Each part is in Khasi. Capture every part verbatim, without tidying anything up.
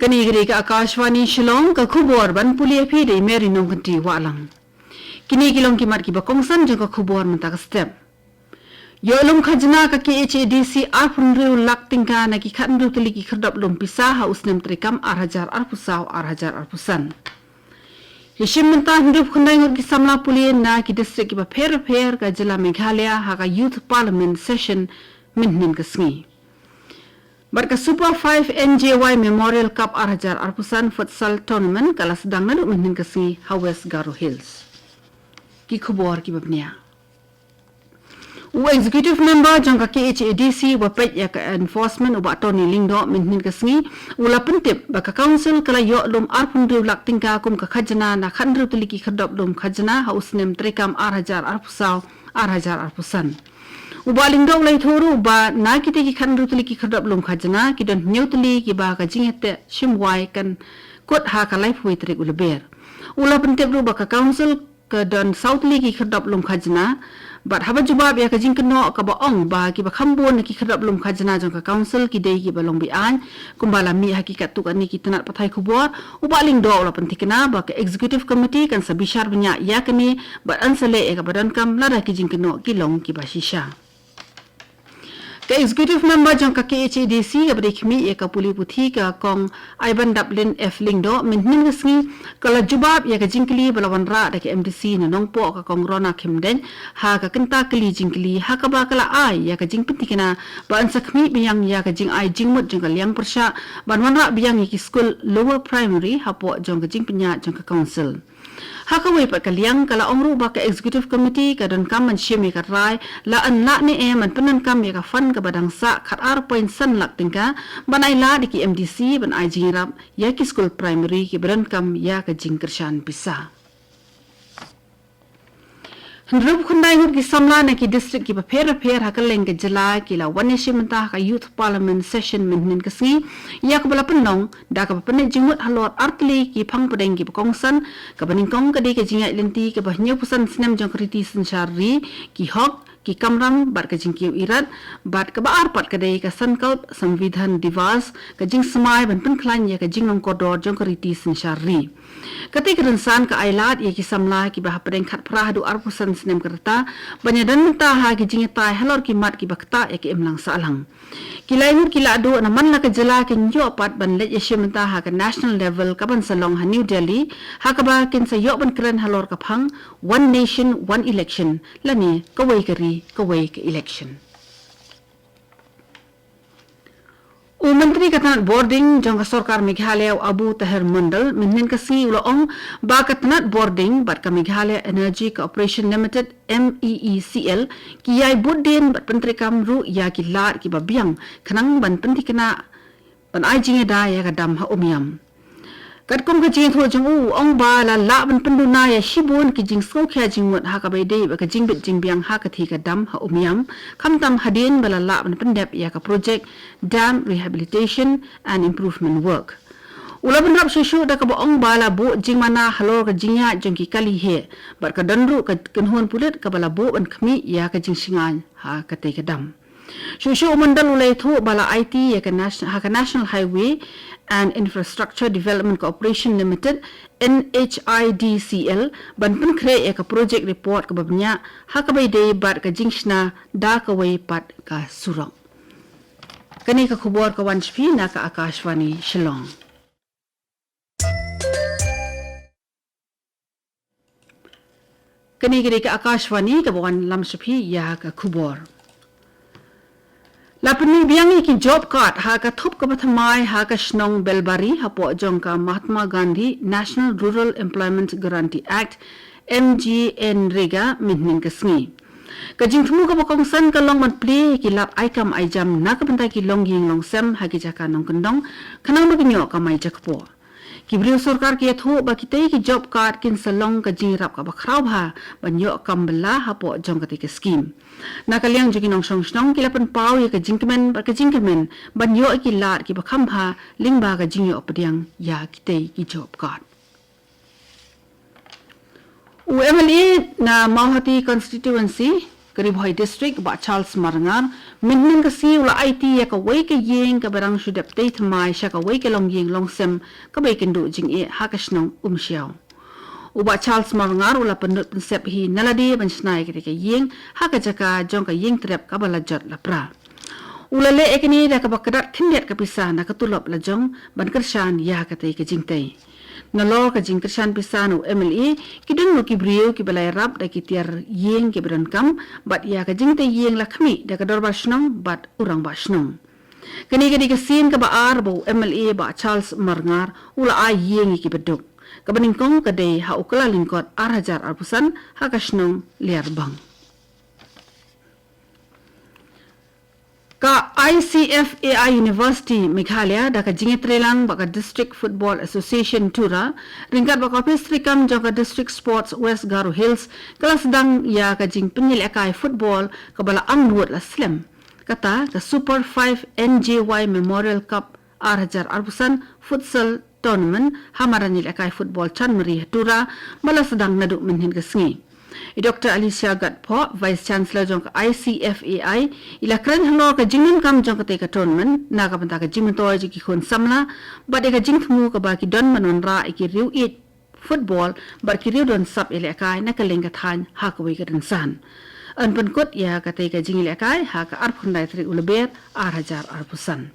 Kane ka dei ka Akashvani Shillong, ka khubor ban pule ïa phi da i Mary Nongkynti Wahlang. Kine ki long ki mat kiba kongsan jong ka khubor mynta ka step. Ïoh lum khajna ka K H A D C arphew hynriew lak tyngka na ki khathynriew tylli ki khyrdop lum pisa ha u snem treikam ar hajar arphew saw ar hajar arphew san. Ïashim bynta hynriewphew khyndai ngut ki samla pule na ki district kiba pher bapher ka jylla Meghalaya ha ka Youth Parliament Session mynhynnin ka sngi. Bad ka Super five N J Y Memorial Cup ar hajar arphew san Futsal Tournament ka la sdang naduh mynhynnin ka sngi ha West Garo Hills. Ki khubor kiba bniah. U Executive Member jong ka K H A D C uba peit ïa ka enforcement u Bah Tony Lyngdoh mynhynnin ka sngi u la pyntip ba ka Council ka la ïoh lum arphew hynriew lak tyngka kum ka khajna na khathynriew tylli ki khyrdop lum khajna ha u snem treikam ar hajar arphew saw ar hajar arphew san. U Bah Lyngdoh u la ïathuh ruh ba na kitei ki khathynriew tylli ki khyrdop lum khajna ki don hynñiew tylli kiba ka jingïateh shim wai kan kut ha ka laiphew wei tarik u Lber. U la pyntip ruh ba ka Council ka don saw tylli ki khyrdop lum khajna. Bad haba jubab ïa ka jingkynnoh kaba ong ba kiba kham bun na ki khyrdop lum khajna jong ka Council ki dei kiba long be-aiñ, kumba la mih ha ki katto katne ki tnat pathai khubor, u Bah Lyngdoh u la pynthikna ba ka Executive Committee kan sa bishar bniah ïa kane bad yn sa leh ïa kaba donkam lada ki jingkynnoh ki long kiba shisha. Ka Executive Member jong ka K H A D C kaba dei khmih ïa ka pule puthi ka Kong Aibandaplin F Lyngdoh mynhynnin ka sngi ka la jubab ïa ka jingkylli ba la wanrah da ka M D C na Nongpoh ka Kong Rona Khymdeiñ ha ka kynta kylli jingkylli ha kaba ka la ai ïa ka jingpynthikna ba yn sa khmih biang ïa ka jingai jingmut jong ka liang pyrshah ban wanrah biang ïa ki skul lower primary hapoh jong ka jingpynïaid jong ka Council. Ha kawei pat ka liang ka la ong ruh ba ka Executive Committee ka donkam ban shim ïa ka rai la yn lah ne em ban pyndonkam ïa ka fund kaba dang sah khatar point san lak tyngka ban ai lad ïa ki M D C ban ai jingïarap ïa ki skul primary kiba donkam ïa ka jingkyrshan pisa. Hynriewphew khyndai ngut ki samla na ki district kiba pher bapher ha kylleng ka jylla ki la wan ïashim bynta ha ka Youth Parliament Session mynhynnin ka sngi ïa kaba la pynlong da kaba pynleit jingmut halor artylli ki phang pdeng kiba kongsan. Kaba nyngkong ka dei ka jingïaid lynti kaba hynñiewphew san snem jong ka riti synshar ri, ki hok, ki kamram bad ka jingkiew irat, bad kaba ar pat ka dei ka Sankalp Samvidhan Diwas, ka jingsmai ban pynkhlaiñ ïa ka jinglong kordor jong ka riti synshar ri. Katei ka rynsan ka ai lad ïa ki samla kiba hapdeng khatphra haduh arphew san snem ka rta ban ïadon bynta ha ki jingïatai halor ki mat kiba ktah ïa ka imlang sahlang. Ki lai ngut ki lahduh na man la ka jylla kin ïoh pat ban leit ïashim bynta ha ka national level kaban sa long ha New Delhi ha kaba kin sa ïoh ban kren halor ka phang One Nation, One Election lane kawei ka ri, kawei ka election. U Myntri ka tnat bording jong ka sorkar Meghalaya u Abu Taher Mondal mynhynnin ka sngi u la ong ba ka tnat bording bad ka Meghalaya Energy Corporation Limited, M E E C L, ki ïai bud dien bad pyntreikam ruh ïa ki lad kiba biang khnang ban pynthikna ban ai jingïada ïa ka dam ha Umiam. Katkum ka jingïathuh jong u, u ong ba la lah ban pynduna ïa shibun ki jingsngewkhia jingmut ha kaba ïadei bad ka jingbit jingbiang ha katei ka dam ha Umiam, khamtam hadien ba la lah ban pyndep ïa ka projek Dam Rehabilitation and Improvement Work. U la bynrap shuh shuh da kaba ong ba la buh jingmana halor ka jingïaid jong ki kali heh bad ka don ruh ka kynhun pulit kaba la buh ban khmih ïa ka jingshngaiñ ha katei ka dam. Shuh shuh u Mondal u la ïathuh ba la aiti ïa ka nation-, ha ka National Highway and Infrastructure Development Corporation Limited, N H I D C L, ban pynkhreh ïa ka project report kaba bniah ha kaba ïadei bad ka jingshna da kawei pat ka surok. Kane ka khubor ka wan sha phi na ka Akashvani Shillong. Kane ka dei ka Akashvani kaba wanlam sha phi ïa ka khubor. La pynmih biang ïa ki job card ha ka thup kaba thymmai ha ka shnong Belbari hapoh jong ka Mahatma Gandhi National Rural Employment Guarantee Act, M G N R E G A, mynhynnin ka sngi. Ka jingthmu kaba kongsan ka long ban plie ïa ki lad ai kam ai jam na ka bynta ki longïing longsem ha ki jaka nongkyndong khnang ba kin ïoh kamai jakpoh. Ki briew sorkar ki ïathuh ba kitei ki job card kin sa long ka jingïarap kaba khraw bha ban ïoh kam bylla hapoh jong katei ka skim. Na ka liang jong ki nongshong shnong ki la pynpaw ïa ka jingkmen bad ka jingkyrmen ban ïoh ïa ki lad kiba kham bha lyngba ka jingïoh pdiang ïa kitei ki job card. U M L A na Mawhati Constituency, ka Ri Bhoi District, Bah Charles Marngar, mynhynnin ka sngi u la aiti ïa kawei ka ïing kaba dang shu dep tei thymmai sha kawei ka longïing longsem kaba ïakynduh jingeh ha ka shnong Umshiaw. U Bah Charles Marngar u la pynlut pynsep hi na lade ban shna ïa katei ka ïing ha ka jaka jong ka ïing trep kaba la jot la pra. U la leh ïa kane da kaba kdat khyndiat ka pisa na ka tulop la jong ban kyrshan ïa katei ka jingtei. Nalor ka jingkyrshan pisa na u M L A, ki don ruh ki briew kiba la ïarap da ki tiar ïing kiba donkam, bad ïa ka jingtei ïing la khmih da ka dorbar shnong bad u rangbah shnong. Kane ka dei ka sien kaba ar ba u M L A Bah Charles Marngar u la ai ïing ïa kiba duk, kaba nyngkong ka dei ha u Kyllalyngkot ar hajar arphew san ha ka shnong Liarbang. Ka I C F A I University Meghalaya da ka jingïatreilang bad ka District Football Association Tura, ryngkat bad ka ophis treikam jong ka District Sports West Garo Hills, ka la sdang ïa ka jingpynïalehkai football kaba la angnud la slem. Kata ka Super five N J Y Memorial Cup ar hajar arphew san Futsal Tournament ha madan ïalehkai football Chanmari ha Tura, ba la sdang naduh mynhynnin ka sngi. I Doktor Alicia Gatphoh, Vice Chancellor jong ka I C F A I, i la kren halor ka jingdonkam jong katei ka tournament na ka bynta ka jingmyntoi jong ki khun samla bad ïa ka jingthmu kaba ki don ban wanrah ïa ki riew ïeit football bad ki riew don sap ïalehkai na kylleng ka thaiñ ha kawei ka rynsan. Yn pynkut ïa katei ka jingïalehkai ha ka arphew khyndai tarik u Lber ar hajar arphew san.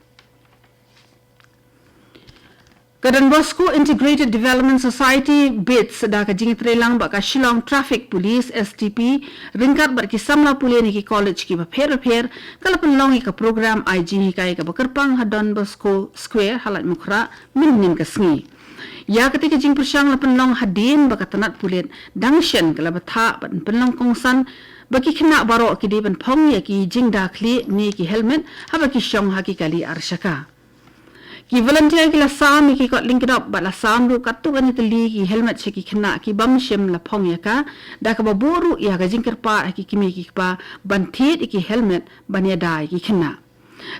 Ka Don Bosco Integrated Development Society, BIDS, da ka jingïatreilang bad ka Shillong Traffic Police, S T P, ryngkat bad ki samla pule na ki college kiba pher bapher, ka la pynlong ïa ka program ai jinghikai kaba kyrpang ha Don Bosco Square ha Laitumkhrah mynhynnin ka sngi. Ïa katei ka jingpyrshang la pynlong hadien ba ka tnat pulit dang shen ka la bthah bad pynlong kongsan ba ki khynnah baroh ki dei ban phong ïa ki jingda khlieh ne ki helmet haba ki shong ha ki kali arshaka. Ki volunteer ki la sam ïa ki kot lyngkdop bad la sam ruh katto katne tylli ki helmet sha ki khynnah ki bym shym la phong ïa ka, da kaba buh ruh ïa ka jingkyrpad ha ki kmie ki kpa ban thied ïa ki helmet ban ïada ïa ki khynnah.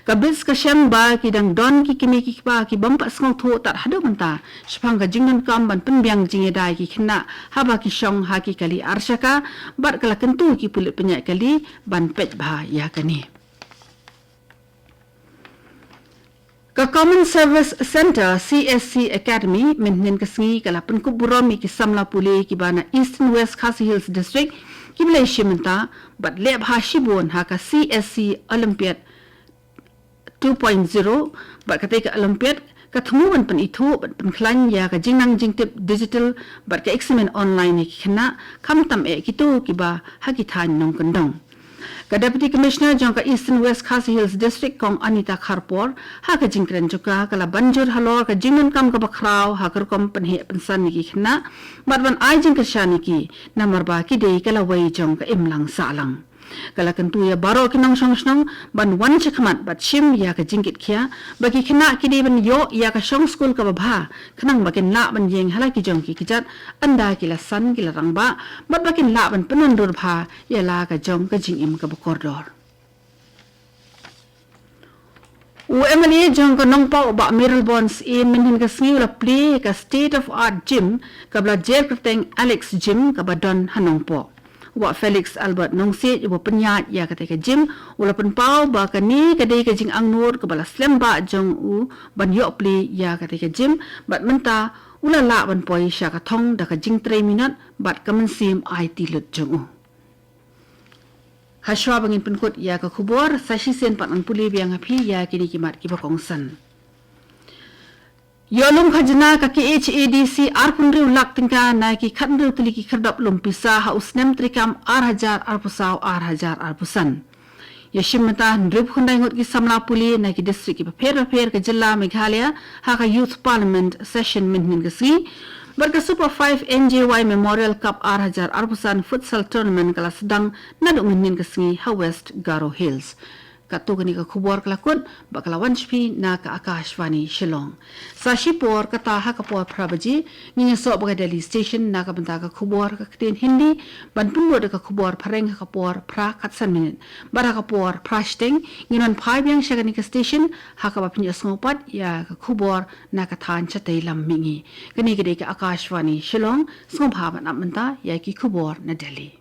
Ka BIDS ka shem ba ki dang don ki kmie ki kpa ki bym pat sngewthuh tad haduh mynta shaphang ka jingdonkam ban pynbiang jingïada ïa ki khynnah haba ki shong ha ki kali arshaka, bad ka la kyntu ki pulit pynïaid kali ban peit bha ïa kane. Ka Common Service Centre, C S C Academy, mynhynnin ka sngi ka la pynkup burom ïa ki samla pule kiba na Eastern West Khasi Hills District kiba la ïashim bynta bad leh bha shibun ha ka C S C Olympiad two point zero, bad katei ka Olympiad ka thmu ban pynithuh bad pynkhlaiñ ïa ka jingnang jingtip digital bad ka eksamin online ïa ki khynnah, khamtam eh kito kiba ha ki thaiñ nongkyndong. Ka Deputy Commissioner jong ka Eastern West Khasi Hills District, Kong Anita Kharpor, ha ka jingkren jong ka, ka la ban jur halor ka jingdonkam kaba khraw ha ka rukom pynheh pynsan ïa ki khynnah bad ban ai jingkyrshan ïa ki, namar ba ki dei ka lawei jong ka imlang sahlang. Ka la kyntu ïa baroh ki nongshong shnong ban wan shakhmat bad shim ïa ka jingkitkhia ba ki khynnah ki dei ban ïoh ïa ka shong skul kaba bha, khnang ba kin lah ban ïeng ha la ki jong ki kjat ynda ki la san ki la rangbah, bad ba kin lah ban pynwandur bha ïa la ka jong ka jingim kaba kordor. U M L A jong ka Nongpoh, Bah Mayralborn Syiem, mynhynnin ka sngi u la plie ïa ka State of Art Gym kaba la jer kyrteng Alex Gym kaba don ha Nongpoh. U Bah Felix Albert Nongsiej uba pynïaid ïa katei ka gym u la pynpaw ba kane ka dei ka jingangnud kaba la slem bha jong u ban ïoh plie ïa katei ka gym, bad mynta u la lah ban poi sha ka thong da ka jingtrei minot bad ka mynsiem aiti lut jong u. Hashwa ba ngin pynkut ïa ka khubor, sa shisien pat ngan pule biang ha phi ïa kine ki mat kiba kongsan. Ïoh lum khajna ka K H A D C arphew hynriew lak tyngka na ki khathynriew tylli ki khyrdop lum pisa ha u snem treikam ar hajar arphew saw ar hajar arphew san. Ïashim bynta hynriewphew khyndai ngut ki samla pule na ki district kiba pher bapher ka jylla Meghalaya ha ka Youth Parliament Session mynhynnin ka sngi. Bad ka Super five N J Y Memorial Cup ar hajar arphew san Futsal Tournament ka la sdang naduh mynhynnin ka sngi ha West Garo Hills. Katto katne ka khubor ka la kut bad ka la wan sha phi na ka Akashvani Shillong. Sa shipor kata ha ka por phra baje ngin ïasoh bad ka Delhi Station na ka bynta ka khubor ka ktien Hindi, ban pynbud da ka khubor phareng ha ka por phra khatsan minit. Bad ha ka por phra shiteng ngin wan phai biang sha kane ka station ha kaba phin ïohsngew pat ïa ka khubor na ka thaiñ shatei lam mihngi. Kane ka dei ka Akashvani Shillong, sngewbha ban ap mynta ïa ki khubor na Delhi.